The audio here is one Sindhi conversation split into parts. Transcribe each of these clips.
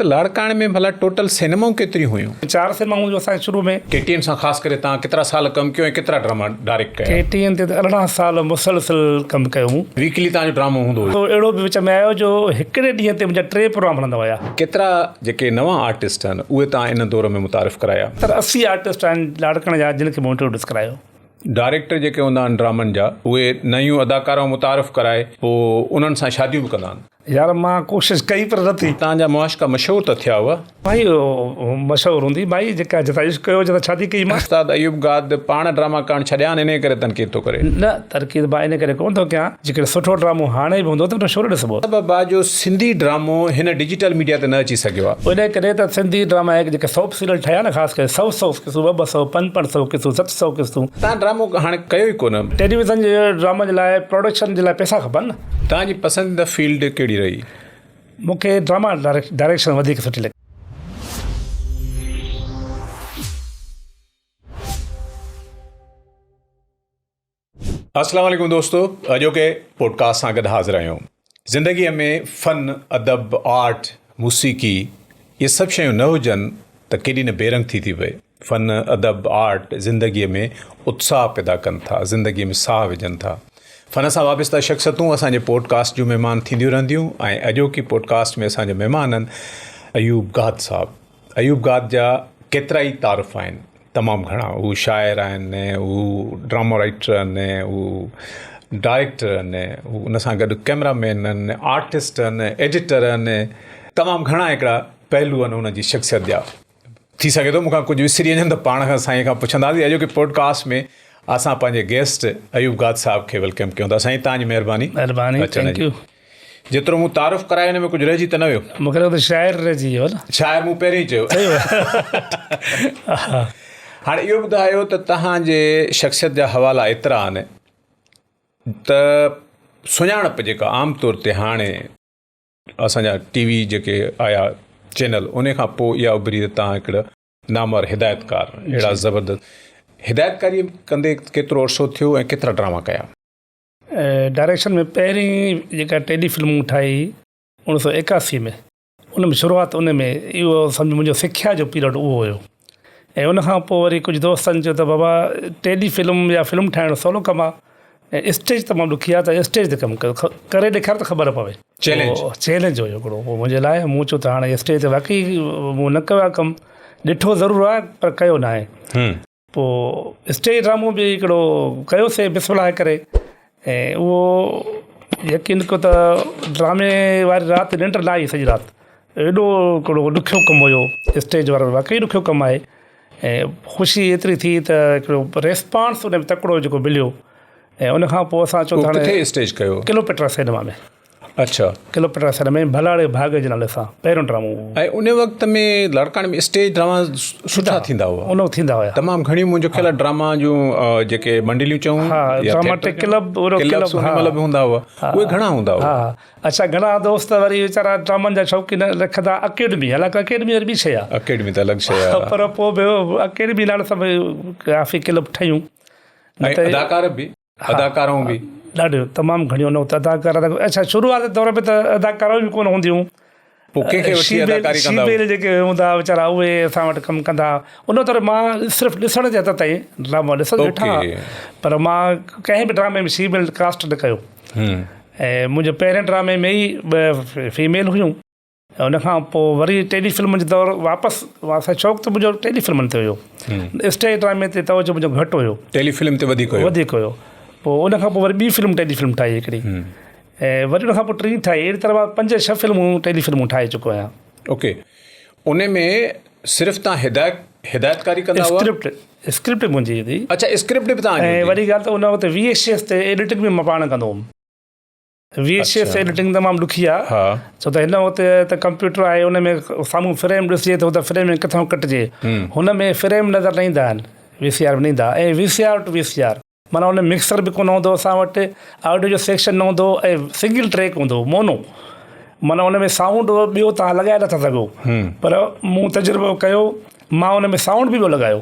ته لاڙڪاڻي ۾ ڀلا ٽوٽل سئنيمائون ڪيتريون هيون؟ چار سئنيمائون هيون اسان کي شروع ۾. ڪي ٽي اين سان خاص ڪري توهان ڪيترا سال ڪم ڪيو ۽ ڪيترا ڊراما ڊائريڪٽ ڪيا؟ ڪي ٽي اين تي ته 18 سال مسلسل ڪم ڪيو مون. ويڪلي توهان جو ڊرامو هوندو هيو؟ اهڙو به وچ ۾ آيو جو هڪڙي ڏينهن تي منهنجا ٽي پروگرام هلندا هيا. ڪيترا جيڪي نوان آرٽسٽ آهن اهي توهان ان دور ۾ متعارف ڪرايا؟ ستر 80 آرٽسٽ آهن لاڙڪاڻي جا جن کي مون انٽروڊيوس ڪرايو. ڊائريڪٽر جيڪي هوندا آهن ڊرامن جا اهي نيون اداڪارائون متعارف ڪرائي پوء انهن سان شاديون به ڪندا آهن. يار مان ڪوشش ڪئي پر نه ٿي. تان جا معاشقا مشهور ته ٿيا هئا. ڀائي مشهور هوندي ڀائي جيڪا جتان عشق ڪيو جتان شادي ڪئي مان. استاد ايوب گاد پاڻ ڊراما ڪرڻ ڇڏيا آهن انهي ڪري تنقيد ٿو ڪري. نه تنقيد مان ان ڪري ڪونه ٿو ڪيان جيڪڏهن سٺو ڊرامو هاڻي به هوندو ته ان شو نه ڏسبو. سبب آ جو سنڌي ڊرامو هن ڊجيٽل ميڊيا تي نه اچي سگهيو آ. ان ڪري ته سنڌي ڊراما جيڪي سوپ سيريل ٺهيا نه خاص ڪري سئو سئو قسطون ٻه ٻه سئو پنج پنج سئو قسطون ست سئو قسطون. تان ڊرامو هاڻي ڪيو ئي ڪونه. ٽيليويزن جي ڊرامن جي لاء پروڊڪشن جي لاء پئسا کپن نه. توهان جي پسنديده فيلڊ ڪهڙي رهي؟ مون کي ڊراما ڊائريڪشن وڌيڪ سٺي لڳي. السلام عليڪم دوستو اڄوڪي پوڊڪاسٽ سان گڏ حاضر آهيون زندگي ۾ فن ادب آرٽ موسيقي اهي سڀ شيون نه هجن ته ڪيڏي نه بيرنگ ٿي ٿي پئي. فن، ادب، آرٽ زندگيء ۾ اتساهه پيدا ڪن ٿا، زندگيء ۾ ساهه وجهن ٿا. فن سان وابسته شخصيتون اسان جي پوڊ ڪاسٽ جون مهمان ٿينديون رهنديون ۽ اڄوڪي پوڊ ڪاسٽ ۾ اسان جا مهمان آهن ايوب گاد صاحب. ايوب گاد جا ڪيترائي تعارف آهن، تمام گهڻا. هو شاعر آهن، هو ڊرامو رائيٽر آهن، هو ڊائريڪٽر آهن، هو ان سان گڏ ڪئميرا مين آهن، آرٽسٽ آهن، ايڊيٽر آهن، تمام گهڻا هڪڙا پهلو آهن هن جي شخصيت جا. ٿي سگهي ٿو مون کان ڪجهه وسري وڃن ته پاڻ کان سائين کان پڇنداسين. اڄوڪي پوڊڪاسٽ ۾ اسان پنهنجي گيسٽ ايوب گاد صاحب کي welcome ڪيون ٿا. سائين توهان جي مهرباني. مهرباني thank you. جيترو مون تعارف ڪرايو ان ۾ ڪجهه رهجي ته نه ويو. مون کي لڳو ته شاعر رهجي ويو نه. شاعر مون پهرين ئي چيو. هاڻي اهو ٻڌايو ته توهان جي شخصيت جا حوالا ايترا آهن ته سڃاڻپ جيڪا عام طور تي هاڻي اسان جا ٽي وي جيڪي آيا چينل ان کان پوء اها اڀري ته تان هڪڙا نامور هدايتڪار اهڙا زبردست هدايتڪاري ڪندي ڪيترو عرصو ٿيو ۽ ڪيترا ڊراما ڪيا؟ ڊائريڪشن ۾ پهرين جيڪا ٽيلي فلم مون ٺاهي اوڻيهه سو ايڪاسي ۾ ان ۾ شروعات ان ۾ اهو سمجهه منهنجو سکيا جو پيريڊ اهو هيو ۽ ان کان پوء وري ڪجهه دوستن چيو ته بابا ٽيلي فلم يا فلم ٺاهڻ سولو ڪم آهي ۽ اسٽيج تمام ڏکي آهي ته اسٽيج تي ڪم ڪيو ڪري ڏيکار ته خبر پوي. چئلينج. چئلينج هيو هڪڙو اهو منهنجي لاء مون چيو ته هاڻي اسٽيج تي واقعي مون نه ڪيو آهي ڪم ڏٺو ضرور آهي پر ڪيو نه آهي پوء اسٽيج ڊرامو به هڪڙو ڪيوسي بسم الله ڪري ۽ اهو يقين ڪيو ته ڊرامي واري رات ننڊ نه آئي سڄي رات ايڏو هڪڙو ڏکيو ڪم هيو اسٽيج وارو واقعي ڏکيو ڪم آهي ۽ خوشي ايتري ٿي ته هڪڙو ريسپانس ان ۾ تڪڙو جيڪو مليو ۽ ان کان پوء اسان چيو ته هاڻي ڪٿي اسٽيج ڪيو؟ Cleopatra cinema ۾. اڇا. ڪلوپيٽرا سئنيما ۾ ڀلاڙي ڀاڳ جي نالي سان پهريون ڊرامو هو. ۽ ان وقت ۾ لاڙڪاڻي ۾ اسٽيج ڊراما سٺا ٿيندا هئا. ان وقت ٿيندا هيا. تمام گهڻيون منهنجو خيال آهي ڊراما جون جيڪي منڊليون چئون يا ڊراماٽڪ ڪلب ڪلبس ان مهل به هوندا هئا اهي گهڻا هوندا هئا. ها اڇا گهڻا دوست وري ويچارا ڊرامن جا شوقين لکندا اڪيڊمي حالانڪه اڪيڊمي وري ٻي شيء آهي. اڪيڊمي ته الڳ شيء آهي. پر پوء به اڪيڊمي نالي سان به ڪافي ڪلب ٺهيون. ۽ اداڪار به اداڪارائون به ڏاڍيون تمام گهڻيون ان وقت اداڪار اڇا شروعات دور ۾ ته اداڪارائون به ڪونه هونديون پوء ڪنهن کي وٺي اداڪاري ڪندا شيبيل جيڪي هوندا ويچارا اهي اسان وٽ ڪم ڪندا ان طرح مان صرف ڏسڻ جي حد تائين ڊرامو ڏسڻ ڏٺا پر مان ڪنهن به ڊرامي ۾ شيبيل ڪاسٽ نه ڪيو ۽ منهنجي پهرين ڊرامي ۾ ئي ٻه فيميل هيون ان کان پوء وري ٽيلي فلمن جو دور واپس شوق ته منهنجو ٽيلي فلمن تي هيو اسٽيج ڊرامي تي توجه منهنجو گهٽ هيو ٽيلي فلم تي وڌيڪ هيو وڌيڪ هيو پوء ان کان پوء وري ٻي فلم ٽيلي فلم ٺاهي هڪڙي ۽ وري ان کان پوء ٽين ٺاهي اهڙي طرح مان پنج ڇهه فلمون ٽيلي فلمون ٺاهي چڪو آهيان. اوڪي ان ۾ صرف تان هدايت هدايتڪاري ڪندا هئا اسڪرپٽ اسڪرپٽ منهنجي هوندي اڇا اسڪرپٽ به تان جي ۽ وڏي ڳالهه ته ان وقت وي ايڇ ايس تي ايڊيٽنگ به مان پاڻ ڪندو هوم. وي ايڇ ايس ايڊيٽنگ تمام ڏکي آ ڇو ته هن وقت ته ڪمپيوٽر آهي ان ۾ سامهون فريم ڏسجي ٿو ته فريم ۾ ڪٿان ڪٽجي هن ۾ فريم نظر نه ايندا آهن وي سي آر ۾ نه ايندا ۽ V C R to V C R معنيٰ ان مڪسر به ڪونه هوندو اسان وٽ آڊيو جو سيڪشن نه هوندو ۽ سنگل ٽريڪ هوندو مونو معنيٰ ان ۾ سائونڊ ٻيو تان لڳائي نٿا سگهو پر مون تجربو ڪيو مان ان ۾ سائونڊ به ٻيو لڳايو.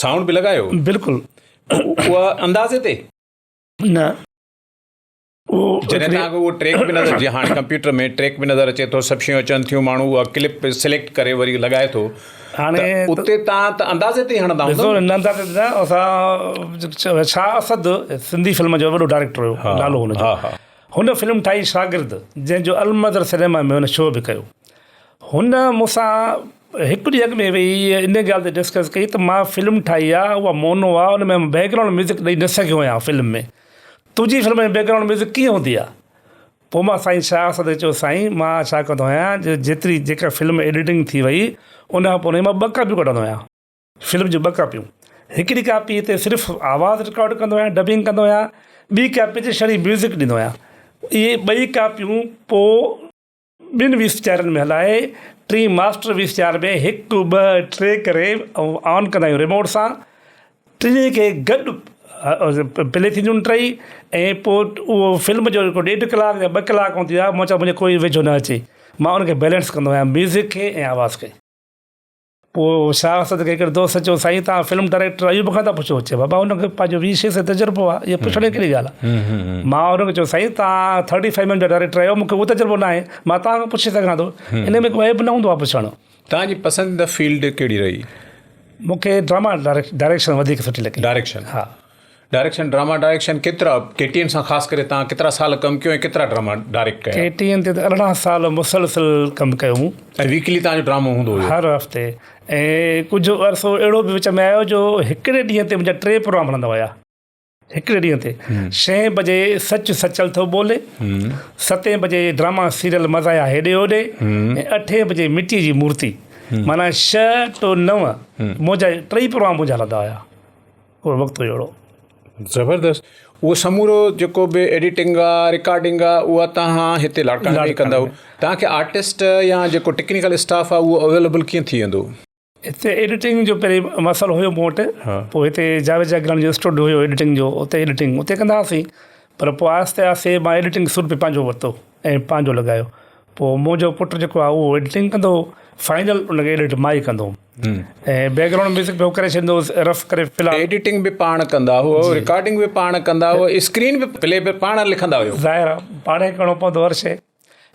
سائونڊ به لڳايو؟ بلڪل. اها اندازي تي؟ نه. اهو جڏهن توهان کي اهو ٽريڪ به نظر جيئن هاڻي ڪمپيوٽر ۾ ٽريڪ به نظر اچي ٿو سڀ شيون اچن ٿيون ماڻهو اها ڪلپ سليڪٽ ڪري وري لڳائي ٿو هاڻي اتي توهان ته اندازي تي ئي هڻندا هوندؤ نه اندازي تي نه اسان شاهه اسد سنڌي فلم جو وڏو ڊائريڪٽر هيو نالو هن جو هن فلم ٺاهي شاگرد جنهن جو المظهر سئنيما ۾ هن شو به ڪيو هن مون سان هڪ ڏينهن اڳ ۾ ويهي ان ڳالهه تي ڊسڪس ڪئي ته مان فلم ٺاهي آهي اها مونو آهي ان ۾ بيڪ گرائونڊ ميوزڪ ڏئي نه سگهيو آهيان فلم ۾ تنهنجي فلم ۾ بيڪ گرائونڊ ميوزڪ ڪيئن هوندي آهي پوء مان سائين شاهه اسد کي چيو سائين مان ڇا ڪندو آهيان جو جيتري جيڪا فلم ايڊيٽنگ ٿي وئي ان کان پوء مان ٻه ڪاپيون ڪڍندو آهيان فلم جون ٻه ڪاپيون هڪڙي ڪاپي تي صرف آواز رڪارڊ ڪندو آهيان ڊبنگ ڪندو آهيان ٻي ڪاپي تي ڇڙي ميوزڪ ڏيندو آهيان اهي ٻئي ڪاپيون پوء ٻن وي سي آرن ۾ هلائي ٽين ماسٽر وي سي آر ۾ هڪ ٻه ٽي ڪري آن ڪندا آهيون ريموٽ سان ٽنهي کي گڏ پلي ٿينديون آهن ٽئي ۽ پوء اهو فلم جو جيڪو ڏيڍ ڪلاڪ يا ٻه ڪلاڪ هوندي آهي مان چوان منهنجي ڪوئي ويجهو نه اچي مان ان کي بيلنس ڪندو آهيان ميوزڪ کي ۽ آواز کي. پوء شاهه اسد کي هڪڙي دوست چيو، سائين توهان فلم ڊائريڪٽر ايوب کان ٿا پڇو؟ چي بابا ان کي پنهنجو 20 سي تجربو آهي، اهو پڇڻ جي ڪهڙي ڳالهه آهي؟ مان ان کي چيو سائين توهان ٿرٽي فائيو ايم ايم جا ڊائريڪٽر آهيو، مون کي اهو تجربو ناهي، مان توهان کان پڇي سگهان ٿو، ان ۾ ڪو عيب نه هوندو آهي پڇڻ. توهان جي پسنديده فيلڊ ڪهڙي رهي؟ مون کي ڊراما ڊائريڪشن وڌيڪ سٺي لڳي. ڊائريڪشن؟ ها. ڊائريڪشن ڊراما ڊائريڪشن ڪيترا ڪي ٽي اين سان خاص ڪري توهان ڪيترا سال ڪم ڪيو ۽ ڪيترا ڊراما ڊائريڪٽ ڪيا؟ ڪي ٽي اين تي ته 18 سال مسلسل ڪم ڪيو مون. ۽ ويڪلي توهان جو ڊرامو هوندو هيو؟ هر هفتي ۽ ڪجهه عرصو اهڙو به وچ ۾ آيو جو هڪڙي ڏينهن تي منهنجا ٽي پروگرام هلندا هيا هڪڙي ڏينهن تي ڇهين بجي سچ سچل ٿو ٻولي، ستين بجي ڊراما سيريل مزايا هيڏي هوڏي ۽ اٺين بجي مٽي جي مورتي معنيٰ ڇهه ٽو نو منهنجا ٽئي پروگرام منهنجا هلندا هيا. اهو وقت هيو اهڙو. زبردست اهو سمورو جيڪو به ايڊيٽنگ آ رڪارڊنگ آ اها توهان هتي لاڙڪاڻي ۾ ئي ڪندا هئو توهان کي آرٽسٽ يا جيڪو ٽيڪنيڪل اسٽاف آ اهو اويليبل ڪيئن ٿي ويندو هو؟ هتي ايڊيٽنگ جو پهرين مسئلو هيو مون وٽ پوء هتي جاويد جاگيراڻي جو اسٽوڊيو هيو ايڊيٽنگ جو اتي ايڊيٽنگ اتي ڪندا هئاسين پر پوء آهستي آهستي مان ايڊيٽنگ سوٽ به پنهنجو ورتو ۽ پنهنجو لڳايو پوء منهنجو پٽ جيڪو آهي اهو ايڊيٽنگ ڪندو هو فائنل ان کي ايڊٽ مان ئي ڪندو هوم ۽ بيڪ گرائونڊ ميوزڪ به هو ڪري ڇڏيندو هوس رف ڪري في الحال ايڊيٽنگ به پاڻ ڪندا هئو رڪارڊنگ به پاڻ ڪندا هئو اسڪرين به پلي به پاڻ لکندا هيو. ظاهر آهي پاڻ ئي ڪرڻو پوندو هر شيء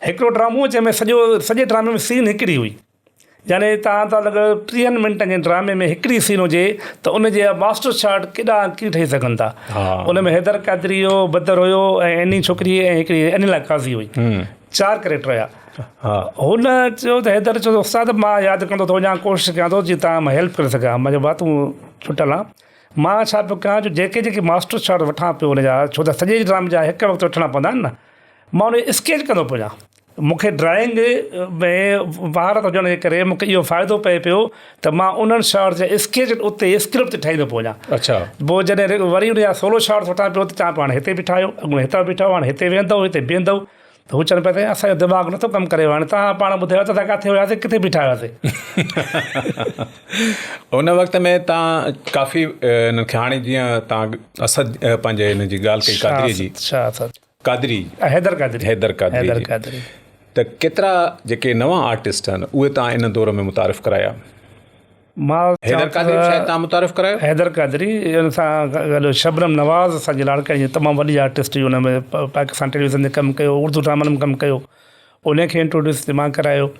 هڪڙو ڊرامو جنهن ۾ سڄو سڄي ڊرامي ۾ سين هڪڙي هئي يعني تان ته لڳ ٽيهن منٽن جي ڊرامي ۾ هڪڙي سين هجي ته ان جي ماسٽر شاٽ ڪيڏانهن ڪيئن ٺهي سگهن ٿا ان ۾ حيدر قادري هيو بدر هيو ۽ اني ڇوڪري ۽ هڪڙي انيلا قاضي هئي چار ڪريڪٽر هيا هن چيو ته حيدر چيو ته استاد مان ياد ڪندو ٿو وڃان ڪوشش ڪيان ٿو جي تان مان هيلپ ڪري سگهان مان چيو ڀاء تون ڇٽل آن مان ڇا پيو ڪيان جو جيڪي جيڪي ماسٽر شاٽ وٺان پيو ان جا ڇو ته سڄي ڊرامي جا هڪ وقت وٺڻا پوندا آهن نه مان ان کي اسڪيچ ڪندو پيو وڃان مون کي ڊرائنگ ۾ مهارت هجڻ جي ڪري مون کي اهو فائدو پئي پيو ته مان انهن شارٽس جا اسڪيچ اتي اسڪرپٽ تي ٺاهيندو پيو وڃان. اڇا. پوء جڏهن وري ان جا سولو شارٽس وٺان پيو ته چوان پيو هاڻي هتي به ٺاهيو اڳوڻي هتان به ٺاهيو هاڻي هتي ويهندؤ هتي بيهندؤ ته هو چون پيا ته اسان جو دماغ نٿو ڪم ڪري هاڻي توهان پاڻ ٻڌايو ته اسان ڪاٿي هياسين ڪٿي بيٺا هياسين. ان وقت ۾ توهان ڪافي انهن کي هاڻي جيئن توهان اسد پنهنجي هن جي ڳالهه ڪئي قادري جي. شاهه اسد. قادري. حيدر قادري. حيدر قادري حيدر جي. قادري. ته ڪيترا جيڪي نوان آرٽسٽ آهن اهي توهان ان دور ۾ متعارف ڪرايا؟ مان حيدر قادري به شايد توهان متعارف ڪرايو؟ حيدر قادري ان سان گڏ شبنم نواز اسان جي لاڙڪاڻي جي تمام وڏي آرٽسٽ هئي ان ۾ پاڪستان ٽيليويزن تي ڪم ڪيو اردو ڊرامن ۾ ڪم ڪيو ان کي انٽروڊيوس مان ڪرايو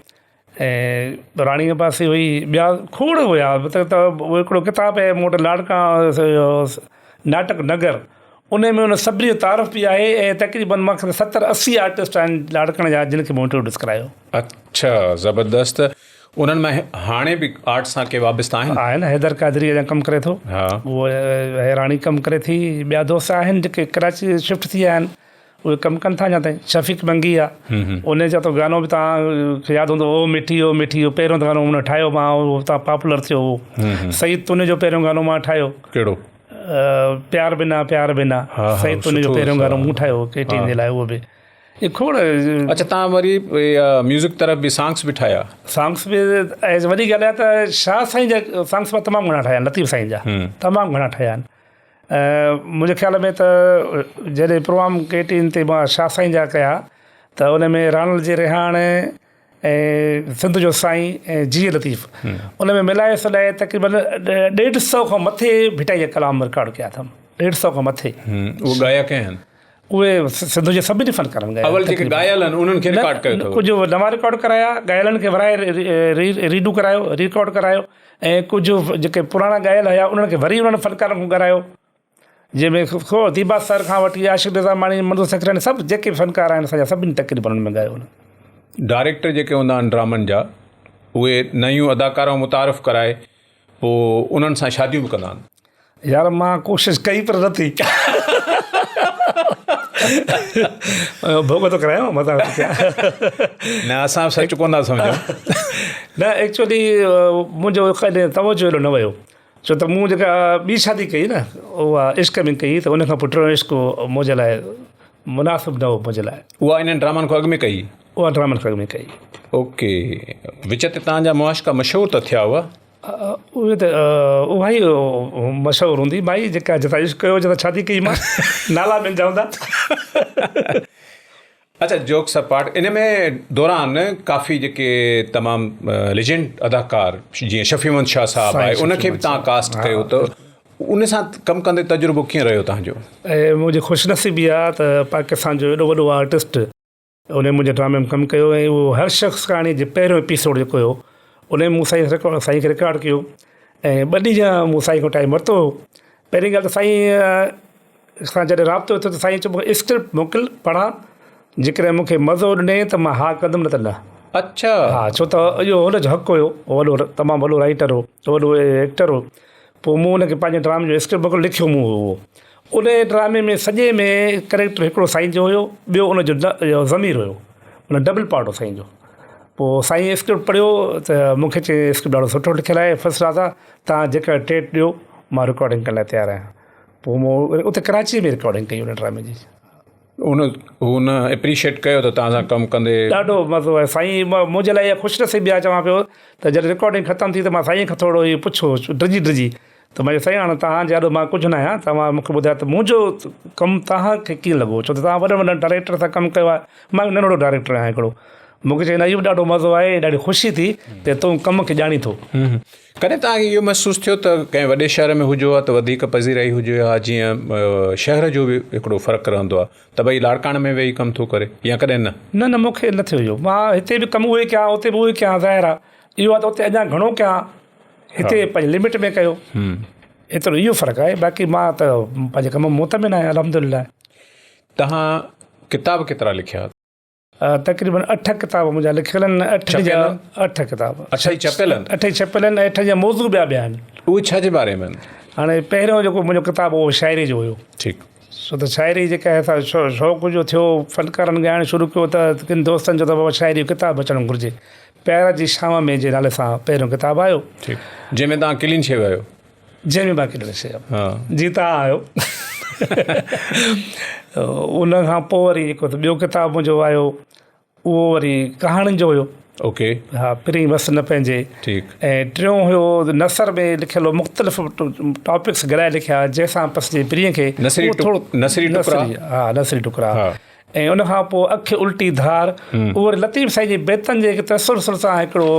۽ راڻي عباسي هئي ٻيا کوڙ هيا مطلب ته اهو هڪڙو ڪتاب آهي مون وٽ لاڙڪاڻو ناٽڪ نگر ان ۾ ان سڀني جو تعارف به آهي ۽ تقريبن مان کي 70 80 آرٽسٽ آهن لاڙڪاڻي جا جن کي مون انٽروڊيوس ڪرايو. اڇا زبردست انهن مان هاڻي به آرٽ سان ڪي وابسته آهن؟ آهن حيدر قادري اڃا ڪم ڪري ٿو ها اهو راڻي ڪم ڪري ٿي ٻيا دوست آهن جيڪي ڪراچي شفٽ ٿي ويا آهن اهي ڪم ڪن ٿا اڃا تائين شفيق منگي آ ان جا ته گانو به توهان کي ياد هوندو او مٺي او مٺي اهو پهريون گانو ان ٺاهيو مان اهو تان پاپولر ٿيو هو سعيد تون جو پهريون گانو مان ٺاهيو ڪهڙو پيار بنا پيار بنا سعيد تون جو پهريون گانو مون ٺاهيو ڪي ٽي جي لاء اهو به اهي کوڙ اچا تان وري ميوزڪ طرف به سانگس به ٺاهيا سانگس به وڏي ڳالهه آهي ته شاهه سائين جا سانگس مان تمام گهڻا ٺاهيا لطيف سائين جا تمام گهڻا ٺاهيا آهن منهنجي خيال ۾ ته جڏهن پروگرام ڪي ٽي اين تي مان شاهه سائين جا ڪيا ته ان ۾ راڻل جي رهاڻ ۽ سنڌ جو سائين ۽ جيئي لطيف ان ۾ ملائي سلائي تقريبن ڏيڍ سئو کان مٿي ڀٽائي جا ڪلام رڪارڊ ڪيا اٿم ڏيڍ سئو کان مٿي. اهو ڳايا ڪنهن آهن؟ اهي سنڌ جي سڀني فنڪارن ڳايا. اول جيڪي ڳايل آهن انهن کي رڪارڊ ڪيو اٿو؟ ڪجهه نوان رڪارڊ ڪرايا، ڳايلن کي ورائي ريڊو ڪرايو، ريڪارڊ ڪرايو ۽ ڪجهه جيڪي پراڻا ڳايل هيا انهن کي وري انهن فنڪارن کان ڳارايو جنهن ۾ خو ديبا سر کان وٺي عاشق نظاماڻي، منظور سکراڻي سڀ جيڪي به فنڪار آهن اسان جا سڀني تقريبن انهن ۾ ڳايو. ڊائريڪٽر جيڪي هوندا آهن ڊرامن جا اهي نيون اداڪارائون متعارف ڪرائي پوء انهن سان شاديون به ڪندا آهن. يار مان ڪوشش ڪئي پر نه ٿي. ڀوڳ ٿو ڪرايان مزاق ٿو ڪيان. نه اسان به سچ ڪونه ٿا سمجهون. نه ايڪچولي منهنجو ڪڏهن توجه ايڏو نه ويو ڇو ته مون جيڪا ٻي شادي ڪئي نه اها عشق ۾ ڪئي ته ان کان پوء ٽيون عشق منهنجي لاء مناسب نه هو منهنجي لاء. اها انهن ڊرامن کان اڳ ۾ ڪئي؟ اها ڊرامن کان اڳ ۾ ڪئي. اوڪي وچ تي توهان جا معاشقا مشهور ته ٿيا هئا؟ اهي ته اها ئي مشهور هوندي ڀائي جيڪا جتان عشق ڪيو جتان شادي ڪئي مان نالا ٻين جا هوندا. اڇا جوڪس اپارٽ ان ۾ دوران ڪافي جيڪي تمام ليجنڊ اداڪار جيئن شفيع محمد شاهه صاحب آهي ان کي به توهان ڪاسٽ ڪيو ته ان سان ڪم ڪندي تجربو ڪيئن رهيو توهان جو؟ ۽ منهنجي خوش نصيبي آ ته پاڪستان جو ايڏو وڏو آرٽسٽ ان منهنجي ڊرامي ۾ ڪم ڪيو ۽ اهو هر شخص ڪهاڻي جي پهريون ايپيسوڊ جيڪو هيو ان ۾ مون سائين رڪارڊ سائين کي رڪارڊ ڪيو ۽ ٻه ڏينهن مون سائين کان ٽائيم ورتو هو پهرين ڳالهه ته سائين سان جڏهن رابطو ٿيو ته سائين چيو مونکي اسڪرپٽ موڪل پڙهان جيڪڏهن مونکي مزو ڏني ته مان ها ڪندم نه ته نه اڇا ها ڇو ته اهو هن جو حق هيو وڏو تمام وڏو رائيٽر هو وڏو ايڪٽر هو پوء مون ان کي پنهنجي ڊرامي جو اسڪرپٽ موڪليو لکيو مون هو اهو. ان ڊرامي ۾ سڄي ۾ ڪريڪٽر هڪڙو سائين جو هيو ٻيو ان جو ضمير هيو ان ڊبل پارٽ هو سائين جو. پوء سائين اسڪرپٽ پڙهيو ته مون کي چيائين اسڪرپٽ ڏاڍو سٺو لکيل آهي فرسٽ ڪلاس آهي توهان جيڪا ڊيٽ ڏيو مان رڪارڊنگ ڪرڻ لاء تيار آهيان. پوء مون اتي ڪراچي ۾ رڪارڊنگ ڪئي ان ڊرامي جي. ان هن اپريشيٽ ڪيو ته توهان سان ڪم ڪندي. ڏاڍو مزو آيو سائين منهنجي لاء اها خوش نصيبي آهي چوان پيو ته جڏهن رڪارڊنگ ختم ٿي ته مان سائين کان ٿورو اهو پڇيو ڊڄي ڊڄي ته مان چيو سائين هاڻي توهان جي آڏو مان ڪجهه نه آهيان توهان مون کي ٻڌايو ته منهنجو ڪم توهان کي ڪيئن لڳو ڇو ته توهان وڏن وڏن ڊائريڪٽر سان ڪم ڪيو آهي مان ننڍڙو ڊائريڪٽر آهيان هڪڙو مون کي چيائين نه اهو به ڏاڍو مزو آيو ۽ ڏاڍي خوشي ٿي ته تون ڪم کي ڄاڻين ٿو. ڪڏهن توهان کي اهو محسوس ٿيو ته ڪنهن وڏي شهر ۾ هجو ها ته وڌيڪ پذيرائي هجي ها جيئن شهر جو به هڪڙو فرق رهندو آهي ته ڀئي لاڙڪاڻي ۾ ويهي ڪم ٿو ڪري يا ڪڏهن نه؟ نه نه مون کي نه ٿيو اهو مان هتي به ڪم اهو ئي ڪيان اتي به اهو ئي ڪيان ظاهر آهي اهو آهي ته اتي اڃا گهڻو ڪيان هتي پنهنجي لمٽ ۾ ڪيو ايترو اهو فرق آهي باقي مان ته پنهنجي ڪم ۾ مطمئن آهيان الحمدلله. توهان ڪتاب ڪيترا لکيا؟ تقريبن اٺ ڪتاب منهنجا لکيل آهن اٺ جا اٺ ڪتاب اٺ ئي ڇپيل آهن اٺ ئي ڇپيل آهن اٺ جا موضوع ٻيا ٻيا آهن اهي ڇا جي باري ۾ آهن هاڻي پهريون جيڪو منهنجو ڪتاب اهو شاعري جو هيو ٺيڪ ڇو ته شاعري جيڪا آهي سا شوق جو ٿيو فنڪارن ڳائڻ شروع ڪيو ته ڪن دوستن چيو ته بابا شاعري جو ڪتاب اچڻ گهرجي پيار جي شام ۾ جي نالي سان پهريون ڪتاب آيو ٺيڪ جنهن ۾ توهان ڪلين شيو آهيو جنهن ۾ باقي ڏني شيو جي توهان آهيو ان کان پوء وري جيڪو ٻيو ڪتاب منهنجو آيو اهو وري ڪهاڻين جو هيو اوڪي ها پرين وس نه پنهنجي ٺيڪ ۽ ٽيون هيو نثر ۾ لکيل هو مختلف ٽاپڪس گڏائي لکيا جنهن سان پسجي پرين کي نثري ٿورو نثري ٽڪرا ها نثري ٽڪرا ۽ ان کان پوء اک الٽي ڌار اهو وري لطيف سائين جي بيتن جي تسلسل سان هڪڙو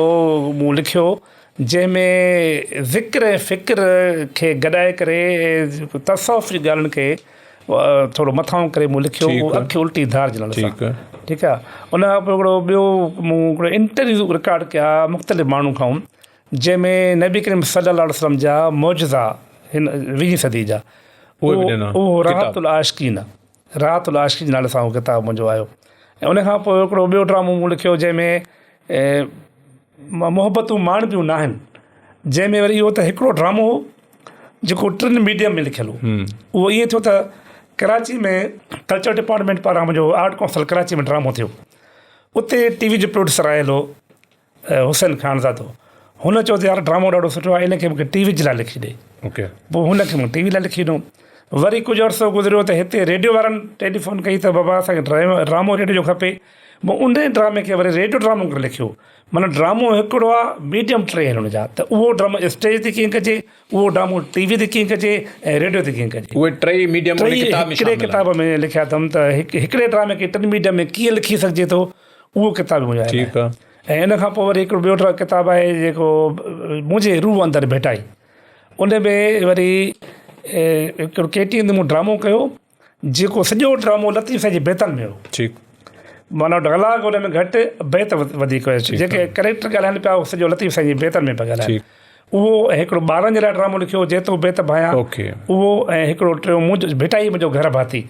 مون لکيو جنهن ۾ ذڪر ۽ فڪر کي گڏائي ڪري تصوف جي ڳالهين کي ٿورو مٿانهون ڪري مون لکيو اهو اک الٽي ڌار جي نالي سان ٺيڪ آهي ان کان پوء هڪڙو ٻيو مون هڪڙو انٽرويو رڪارڊ ڪيا مختلف ماڻهن کان جنهن ۾ نبي ڪريم صلي الله عليه وسلم جا معجزا هن ويهين صدي جا اهو راحت العاشقين راحت العاشقين جي نالي سان اهو ڪتاب منهنجو آيو ۽ ان کان پوء هڪڙو ٻيو ڊرامو مون لکيو جنهن ۾ محبتون ماڻبيون ناهن جنهن ۾ وري اهو ته هڪڙو ڊرامو هو جيڪو ٽن ميڊيم ۾ لکيل هو اهو ائين ٿيو ته ڪراچي ۾ ڪلچر ڊپارٽمينٽ پاران منهنجو آرٽ ڪائونسل ڪراچي ۾ ڊرامو ٿيو اتي ٽي وي جو پروڊيوسر آيل هو حسين خانزادو هن چيو ته يار ڊرامو ڏاڍو سٺو آهي ان کي مونکي ٽي وي جي لاء لکي ڏي پوء هن کي مون ٽي وي لاء لکي ڏنو وري ڪجهه عرصو گذريو ته هتي ريڊيو وارن ٽيليفون ڪئي ته بابا اسانکي ڊرامو ريڊيو جو کپي مون انهي ڊرامي کي وري ريڊيو ڊرامو ڪري لکيو. معنيٰ ڊرامو هڪڙو آ ميڊيم ٽي آهن ان جا ته اهو ڊرامو اسٽيج تي ڪيئن ڪجي، اهو ڊرامو ٽي وي تي ڪيئن ڪجي ۽ ريڊيو تي ڪيئن ڪجي. اهي ٽئي ميڊيم انهي ٽئي ڪتاب ۾ هڪڙي شامل آهن. ڪتاب ۾ لکيا اٿم ته هڪڙي ڊرامي کي ٽن ميڊيم ۾ ڪيئن لکي سگهجي ٿو اهو ڪتاب به منهنجو آيل ٺيڪ آهي. آ. ۽ ان کان پوء وري هڪڙو ٻيو ڪتاب آهي جيڪو منهنجي روح اندر ڀيٽائي ان ۾ وري هڪڙو ڪي ٽي اين تي مون ڊرامو ڪيو. جيڪو سڄو ڊرامو لطيف سائين جي بيتن ۾ هو. ٺيڪ. معنيٰ ڊائلاگ ان ۾ گهٽ بيت وڌيڪ هيا. جيڪي ڪريڪٽر ڳالهائن پيا اهو سڄو لطيف سائين جي بيتن ۾ پيا ڳالهائن. اهو ۽ هڪڙو ٻارن جي لاء ڊرامو لکيو جيتو بيت ڀانيان اهو ۽ هڪڙو ٽيون منهنجو ڀٽائي منهنجو گهر ڀاتي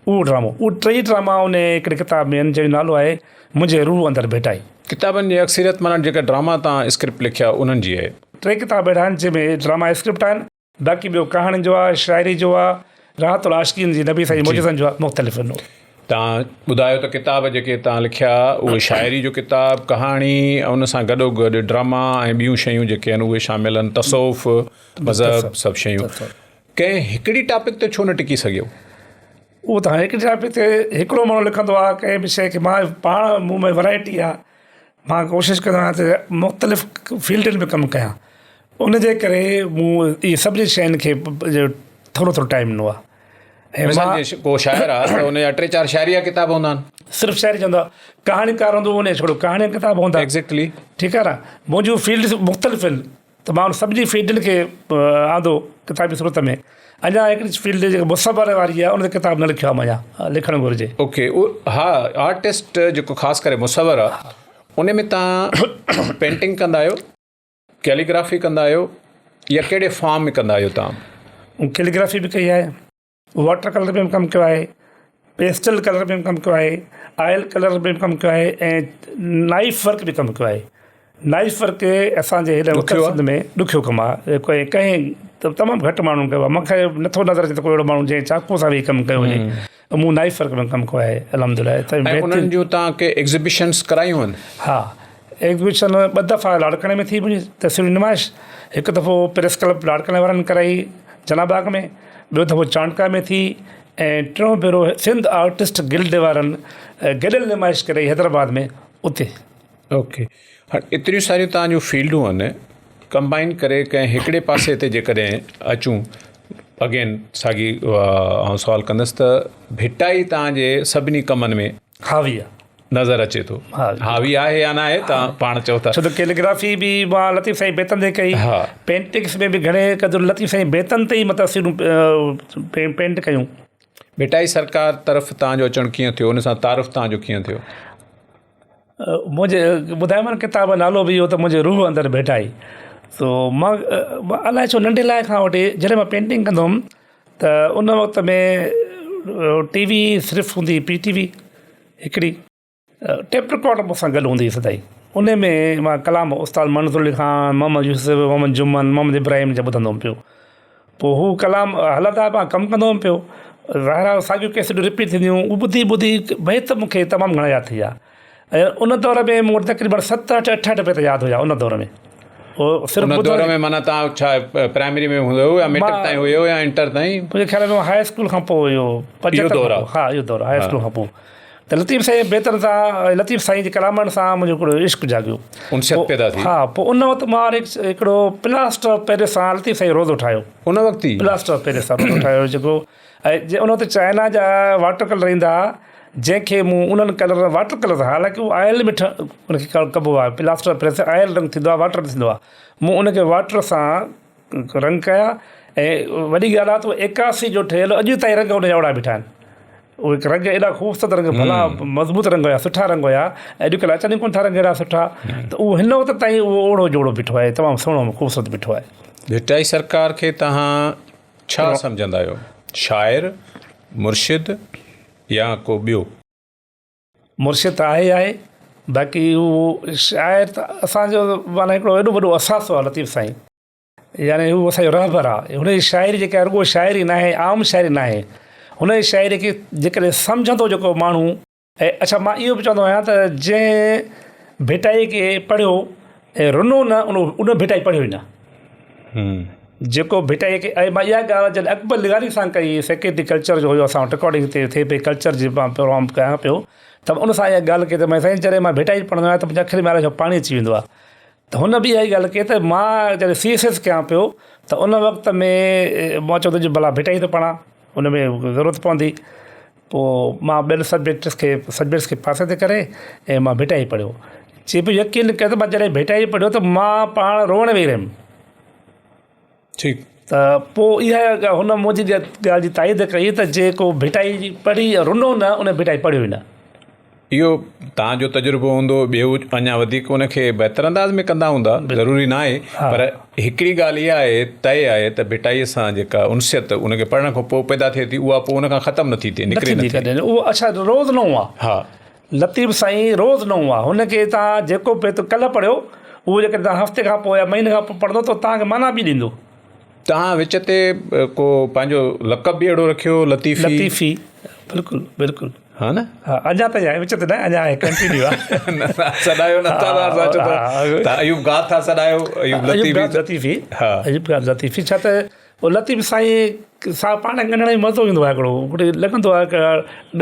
اهو ڊرامو اهي ٽئي ڊراما ان هڪڙي ڪتاب ۾ آهن جنهن جو نالو آهي منهنجي روح اندر ڀٽائي. ڪتابن جي اڪثريت معنيٰ جيڪا ڊراما تان اسڪرپٽ لکيا انهن جي آهي. ٽي ڪتاب اهڙا آهن جنهن ۾ ڊراما اسڪرپٽ آهن. باقي ٻيو ڪهاڻين جو آهي، شاعري جو آهي، راحت العاشقين جي نبي سائين جي معجزن جو آهي مختلف آهن. توهان ٻڌايو ته ڪتاب جيڪي توهان لکيا اهي شاعري جو ڪتاب، ڪهاڻي ۽ ان سان گڏو گڏ ڊراما ۽ ٻيون شيون جيڪي آهن اهي شامل آهن تصوف، مذهب سڀ شيون ڪنهن هڪڙي ٽاپڪ تي ڇو نه ٽڪي سگهيو؟ اهو ته هاڻي هڪڙي ٽاپڪ تي هڪڙو ماڻهو لکندو آهي ڪنهن به شيء کي مان پاڻ مون ۾ ورائٽي آهي مان ڪوشش ڪندو آهيان ته مختلف فيلڊن ۾ ڪم ڪيان ان جي ڪري مون اهي سڀني شين کي ٿورو ٿورو ٽائيم ڏنو آهي ۽ مثال جي ڪو شاعر آهي ته ان جا ٽي چار شاعري جا ڪتاب هوندا آهن. صرف شاعري چوندو آهي ڪهاڻيڪار هوندو ان جو ڇڙو ڪهاڻي جا ڪتاب هوندا. ايگزيڪٽلي. ٺيڪ آهي نه منهنجون فيلڊس مختلف آهن ته مان ان سڀني فيلڊن کي آندو ڪتابي صورت ۾ اڃا هڪڙي فيلڊ جيڪا مصور واري آهي ان تي ڪتاب نه لکيو آهي مان اڃا لکڻ گهرجي. اوڪي ها آرٽسٽ جيڪو خاص ڪري مصور آهي ان ۾ تان پينٽنگ ڪندا آهيو ڪيليگرافي ڪندا آهيو يا ڪهڙي فارم ۾ ڪندا آهيو تان؟ ڪيليگرافي به ڪئي آهي. واٽر ڪلر ۾ به ڪم ڪيو آهي، پيسٽل ڪلر ۾ به ڪم ڪيو آهي، آئل ڪلر ۾ به ڪم ڪيو آهي ۽ نائيف ورڪ به ڪم ڪيو آهي. نائيف ورڪ اسان جي هن اتر سنڌ ۾ ڏکيو ڪم آهي ڪنهن تمام گهٽ ماڻهن ڪيو آهي مون کي نٿو نظر اچي ته ڪو اهڙو ماڻهو جنهن چاقو سان ويهي ڪم ڪيو هجي. مون نائيف ورڪ ۾ ڪم ڪيو آهي الحمد لله. ۽ انهن جون توهان ڪي ايگزيبيشنس ڪرايون آهن؟ ها ايگزيبيشن ٻه دفعا لاڙڪاڻي ۾ ٿي منهنجي تصويري نمائش هڪ دفعو پريس ڪلب لاڙڪاڻي وارن ڪرائي جناح باغ ۾ ٻيو دفعو چانڊڪا ۾ ٿي ۽ ٽيون ڀيرو سنڌ آرٽسٽ گلڊ وارن گڏيل نمائش ڪرائي حيدرآباد ۾ اتي. اوڪي هاڻ ايتريون ساريون توهان جون فيلڊون آهن ڪمبائن ڪري ڪنهن هڪڙي پاسي تي جيڪڏهن اچون اگين ساڳي آئون سوال ڪندس ته ڀٽائي توهان جي سڀني ڪمن ۾ حاوي آهي نظر اچي ٿو حاوي آهي يا نه آهي توهان پاڻ چئو ٿا ڇو ته ڪيليگرافي به مان لطيف سائين بيتن تي ڪئي پينٽنگس ۾ به گهڻي قدر لطيف سائين بيتن تي ئي مان تصويرون پينٽ ڪيون. ڀٽائي سرڪار طرف توهان جو اچڻ ڪيئن ٿيو ان سان تعارف توهان جو ڪيئن ٿيو؟ منهنجي ٻڌايو نه ڪتاب جو نالو به اهو ته منهنجي روح اندر ڀيٽائي سو مان الائي ڇو ننڍي لاء کان وٺي جڏهن مان پينٽنگ ڪندو هئم ته ان وقت ۾ ٽي وي صرف هوندي هئي پي ٽي وي هڪڙي ٽيپ رڪارڊ مون سان گڏ هوندي هئي سدائين ان ۾ مان ڪلام استاد منظور علي خان محمد يوسف محمد جمن محمد ابراهيم جا ٻڌندو هئم پيو پوء هو ڪلام هلندا مان ڪم ڪندو هئم پيو ظاهر آهي ساڳيون ڪيسٽون رپيٽ ٿينديون هيون اهو ٻڌي ٻڌي بيت مون کي تمام گهڻا ياد ٿي ويا ۽ ان دور ۾ مون وٽ تقريبن ست اٺ اٺ اٺ بيت ياد هيا ان دور ۾ اهو صرف ان دور ۾ معنيٰ توهان ڇا پرائمري ۾ هوندو هيو يا ميٽرڪ تائين هيو يا انٽر تائين؟ منهنجي خيال ۾ هاء اسڪول کان پوء هيو اهو دور آهي ها اهو دور هاء اسڪول کان پوء ته لطيف سائين بيتن سان لطيف سائين جي ڪلامن سان منهنجو هڪڙو عشق جاڳيو. انسيت پيدا ٿي. ها پوء ان وقت مان هڪڙو پلاسٽر آف پيرس سان لطيف سائين روزو ٺاهيو. ان وقت ئي؟ پلاسٽر آف پيرس سان روزو ٺاهيو جيڪو ۽ ان وقت چائنا جا واٽر ڪلر ايندا ها جنهن کي مون انهن ڪلر واٽر ڪلر سان حالانڪه اهو آئل ۾ ان کي ڪبو آهي پلاسٽر آف پيرس آئل رنگ ٿيندو آهي واٽر نه ٿيندو آهي مون ان کي واٽر سان رنگ ڪيا ۽ وڏي ڳالهه آهي ته ايڪاسي جو ٺهيل اڄ تائين رنگ ان جا اوڙا بيٺا آهن اهي رنگ ايڏا خوبصورت رنگ ڀلا مضبوط رنگ هيا سٺا رنگ هيا اڄڪلهه اچن ئي ڪونه ٿا رنگ اهڙا سٺا ته اهو هن وقت تائين اهو اوڙو جوڙو بيٺو آهي تمام سهڻو خوبصورت بيٺو آهي. ڀٽائي سرڪار کي توهان ڇا سمجهندا آهيو؟ شاعر، مرشد يا ڪو ٻيو؟ مرشد ته آهي ئي آهي باقي هو شاعر ته اسان جو معنيٰ هڪڙو ايڏو وڏو اثاثو آهي لطيف سائين. يعني هو اسان جو رهبر آ. هن جي شاعري جيڪا رڳو شاعري ناهي، عام شاعري ناهي. هن جي شاعري کي جيڪڏهن سمجهندو جيڪو ماڻهو ۽ اڇا مان اهو به چوندو آهيان ته جنهن ڀٽائي کي پڙهيو ۽ رنو نه ان ڀٽائي پڙهيو ئي نه. جيڪو ڀٽائي کي ۽ مان اها ڳالهه جڏهن اڪبر لغاري سان ڪئي سيڪريٽري ڪلچر جو هيو اسان وٽ رڪارڊنگ هتي ٿئي پئي ڪلچر جي مان پروگرام ڪيان پيو ته ان سان اها ڳالهه ڪئي ته مان سائين جڏهن مان ڀٽائي پڙهندو آهيان ته منهنجي اکين ۾ الائي ڇو پاڻي اچي ويندو آهي. ته هن به اها ئي ڳالهه ڪئي ته مان جڏهن سي ايس ايس ڪيان پيو ته ان وقت ۾ مان چيو ته ڀلا ڀٽائي ٿو پڙهان ان ۾ ضرورت پوندي پوء مان ٻين سبجيڪٽس کي سبجيڪٽس کي پاسي تي ڪري ۽ مان ڀٽائي پڙهيو چي پيو يقين ڪر ته مان جڏهن ڀٽائي پڙهيو ته مان پاڻ روئڻ ويهي رهيم. ٺيڪ. ته پوء اها هن منهنجي ڳالهه جي تائيد ڪئي ته جيڪو ڀٽائي جي پڙهي رنو نه ان ڀٽائي پڙهيو ئي نه. اهو توهان جو تجربو هوندو ٻيو اڃا وڌيڪ ان کي بهتر انداز ۾ ڪندا هوندا ضروري نه آهي پر هڪڙي ڳالهه اها آهي طئي آهي ته ڀٽائي سان جيڪا انسيت ان کي پڙهڻ کان پوء پيدا ٿئي ٿي اها پوء ان کان ختم نٿي ٿئي نڪري نٿي ڪڏهن اهو اڇا روز نئون آهي ها لطيف سائين روز نئون آهي هن کي توهان جيڪو بيت ڪلهه پڙهيو اهو جيڪڏهن توهان هفتي کان پوء يا مهيني کان پوء پڙهندو ته توهان کي معنيٰ ٻي ڏيندو. توهان وچ تي ڪو پنهنجو لقب به اهڙو رکيو لطيفي. لطيفي بلڪل بلڪل. ها نه. ها اڃا تائين آهي وچ تي نه اڃا آهي ڪنٽينيو آهي. نه سڏايو نه ٿا اسان چئو ته توهان ايوب گاد ٿا سڏايو ايوب لطيفي. ايوب گاد لطيفي ها ايوب گاد لطيفي ڇا ته اهو لطيف سائين سان پاڻ ڳنڍڻ ۾ مزو ايندو آهي هڪڙو هڪڙي لڳندو آهي ڪا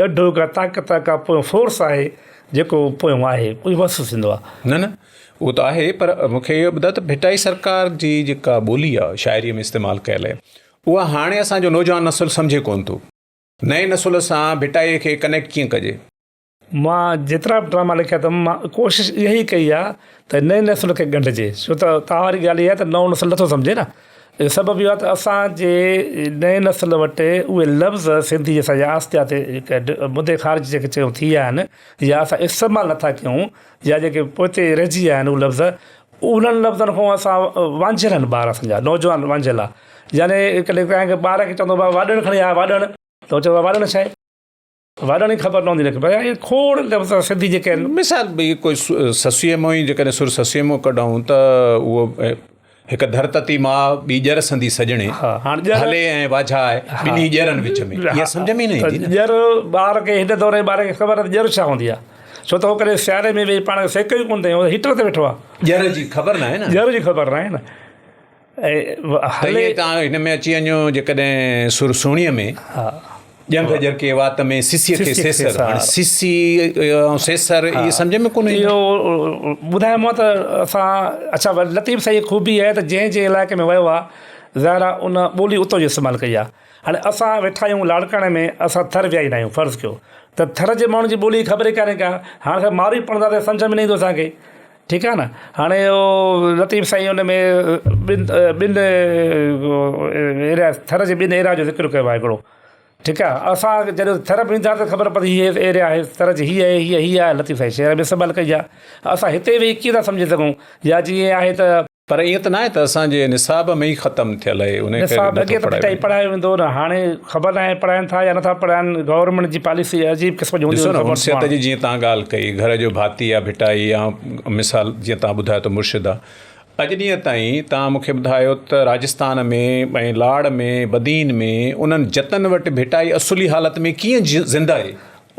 ڏڍ ڪا طاقت ڪا پويون فورس آهي جيڪو پويون آهي اهو محسوس ٿيندو آهي. نه نه اهو ته آهي پر مون کي اهو ٻڌاء ته ڀٽائي سرڪار جي جيڪا ٻولي آهي شاعري ۾ استعمال ڪيل آهي اها هاڻي اسان جو نوجوان نسل سمجهي ڪونه ٿو. نئين نسل سان ڀٽائي کي ڪنيڪٽ ڪيئن ڪجي؟ مان جيترا به ڊراما لکيا اٿم مان ڪوشش اها ئي ڪئي آهي ته نئين نسل کي ڳنڍجي ڇو ته توهان واري ڳالهه اها آهي ته نئون نسل نٿو سمجهي نه اهو سبب اهو آهي ته اسان جي نئين نسل وٽ اهي لفظ سنڌي اسان جا آهستي آهستي مدي خارج جيڪي چئون ٿي ويا آهن يا اسان استعمال نٿا ڪيون يا جيڪي پوئتي رهجي ويا آهن اهي لفظ انهن لفظن کان اسان وانجهيل آهن ٻار اسان جا نوجوان وانجهيل آهي يعني ڪڏهن ڪنهن کي ٻار کي چوندو بابا واڏڻ کڻي آ واڏڻ ته هو چوندو آهي واڏڻ ڇا آهي؟ واڏڻ جي خبر نه هوندي هن کي ڀيا اهي کوڙ لفظ سنڌي جيڪي آهن. مثال ڀئي ڪوئي سسئيء مان ئي جيڪڏهن سر سسئيء مان ڪڍون ته اهو هڪ ڌر تتي ماء ٻي ڄر سندي سڄڻي هلي ۽ واجهائي ٻنهي ڄرن وچ ۾ اها سمجهه ۾ ئي نه ايندي نه. ڄر ٻار کي هن دور جي ٻار کي خبر نه ڄر ڇا هوندي آهي ڇو ته هو ڪڏهن سياري ۾ ويهي پاڻ کي سيڪيو ئي ڪونه اٿئي هو هيٽر تي ويٺو آهي. ڄر جي خبر ناهي نه. ڄر جي خبر ناهي نه. ته ائين توهان هن ۾ اچي وڃو جيڪڏهن سر سهڻيء ۾ ڄنگهه ڄرڪي وات ۾ سسيء کي سيسر هاڻي سسي ۽ سيسر اهي سمجهه ۾ ڪونه ايندو. اهو ٻڌايومانو ته اسان اڇا لطيف سائين جي خوبي آهي ته جنهن جنهن علائقي ۾ ويو آهي ظاهر آهي ان ٻولي اتو جي استعمال ڪئي آهي هاڻي اسان ويٺا آهيون لاڙڪاڻي ۾ اسان ٿر ويا ئي نه آهيون فرض ڪيو ته ٿر جي ماڻهن جي ٻولي خبر ئي ڪانهي ڪا هاڻي اسان مارئي پڙهنداسين سمجهه ۾ نه ايندو اسان کي ٺيڪ آ نه هاڻي اهو لطيف سائين ان ۾ ٻن ٻن ايريا ٿر جي ٻن ايريا جو ذڪر ڪيو آهي هڪڙو ٺيڪ آ اسان جڏهن ٿر ۾ ويندا ته خبر پوندي هي ايريا آهي ٿر جي هي آهي هي هي آهي لطيف سائين شعر ۾ سڀ ڪئي آ اسان هتي ويهي ڪيئن ٿا سمجهي سگهون يا جيئن آهي ته پر ائين ته ناهي ته اسان جي نصاب ۾ ئي ختم ٿيل آهي انهي ڪري نصاب اڳي ته ڀٽائي پڙهايو ويندو هو نه هاڻي خبر ناهي پڙهائن ٿا يا نٿا پڙهائن گورنمينٽ جي پاليسي عجيب قسم جي هوندي ڏسو نه انسيت جي جيئن توهان ڳالهه ڪئي گهر جو ڀاتي آ ڀٽائي يا مثال جيئن توهان ٻڌايو ته مرشد آ اڄ ڏينهن تائين توهان مون کي ٻڌايو ته راجستان ۾ ۽ لاڙ ۾ بدين ۾ انهن جتن وٽ ڀٽائي اصلي حالت ۾ ڪيئن زنده آهي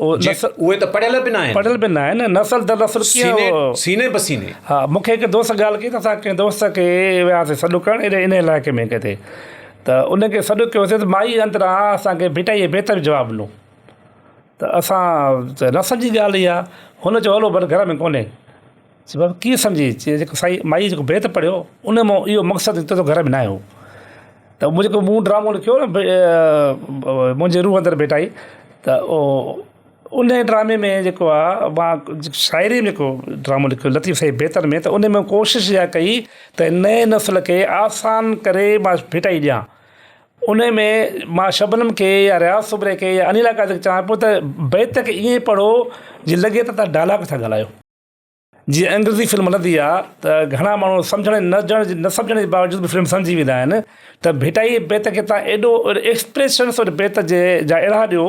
اهي ته پڙهيل به ناهن. پڙهيل به ناهن نسل در نسل ڪيئن سيني سيني به سيني. ها مون کي هڪ دوست ڳالهه ڪئي ته اسان ڪنهن دوست کي وياسين سڏ ڪرڻ ايڏي انهي علائقي ۾ ڪٿي ته ان کي سڏ ڪيوسين ته مائي اندران اسان کي ڀٽائي جي بيت جو جواب ڏنو ته اسان ته نه سمجهي ڳالهه اها هن چيو هلو ڀلي گهر ۾ ڪونهي چي بابا ڪيئن سمجهي چي جيڪو سائين مائي جيڪو بيت پڙهيو ان مان اهو مقصد نڪتو ته گهر ۾ ناهي هو ته مون جيڪو مون ڊرامو لکيو نه منهنجي روح اندر ڀيٽائي ته ان ڊرامي ۾ جيڪو آهي مان شاعري ۾ جيڪو ڊرامو لکيو لطيف سائين بيتن ۾ ته ان ۾ ڪوشش اها ڪئي ته نئين نسل کي آسان ڪري مان ڀيٽائي ڏيان ان ۾ مان شبنم کي يا رياض سومري کي يا انيلا قاضي کي چوان پيو ته بيت کي ائين پڙهو جيئن لڳي ته توهان ڊائلاگ ٿا ڳالهايو. جيئن انگريزي فلم هلندي آ ته گهڻا ماڻهو سمجهڻ نه جڻ نه سمجهڻ جي باوجود به فلم سمجهي ويندا آهن ته ڀٽائي بيت کي تان ايڏو ايڪسپريشنس ان بيت جي جا اهڙا ڏيو